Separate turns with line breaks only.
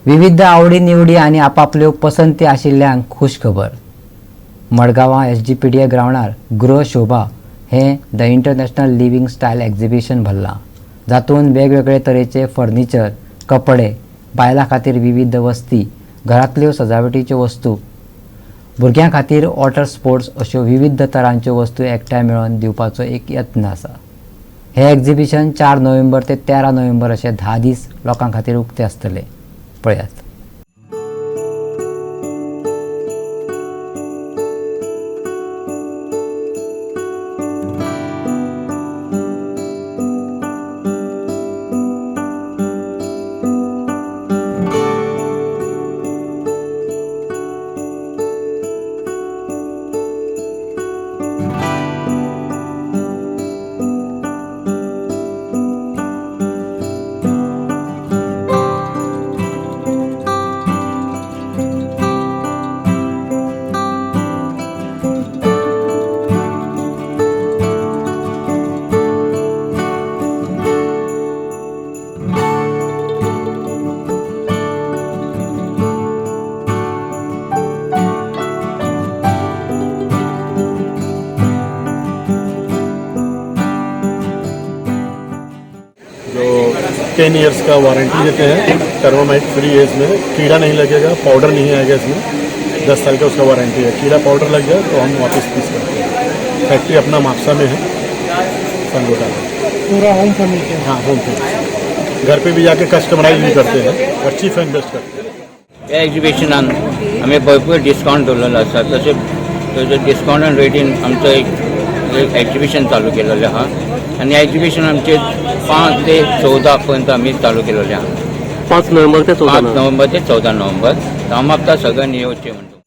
विविध आवडी निवडी आनी आपापल्यो पसंती आशिल्ल्यांक खूश खबर. मडगांवां एसजीपीडीए ग्रावंडार गृह शोभा हें the international living style exhibition भरलां, जातूंत वेगवेगळे तरेचे फर्निचर, कपडे, बायलां खातीर विविध वस्ती, घरांतल्यो सजावटीच्यो वस्तू, भुरग्यां खातीर वॉटर स्पोर्ट्स अश्यो विविध तरांच्यो वस्तू एकठांय मेळोवन दिवपाचो एक यत्न आसा. हें एक्झिबिशन 4 नोव्हेंबर ते 13 नोव्हेंबर अशे 10 दीस लोकां खातीर उक्तें आसतलें. पळयात.
जो 10 इयर्स का वारंटी देते हैं, टर्मामाइट फ्री है इसमें, कीड़ा नहीं लगेगा, पाउडर नहीं आएगा इसमें। 10 साल का उसका वारंटी है। कीड़ा पाउडर लग जाए तो हम वापस पीस करते हैं। फैक्ट्री अपना म्हापसा में है, संगोटा में।
पूरा होम फर्नीचर?
हाँ, होम फर्नीचर। घर पे भी जाके कस्टमराइज भी करते हैं और चीप एंड बेस्ट करते हैं।
ह्या एक्झिबिशनान आमी भरपूर डिस्कावंट दवरलेलो आसा। तशें तशें डिस्कावंटान रेटीन आमचो एक एक्झिबिशन चालू केलेलें आहा आनी एक्झिबिशन आमचे 5 ते 14 पर्यंत आमी चालू केलेलें आहा।
5 नोव्हेंबर ते 14
5 नोव्हेंबर ते 14 नोव्हेंबर। आमी मागता सगळ्यांनी येवचें म्हणून।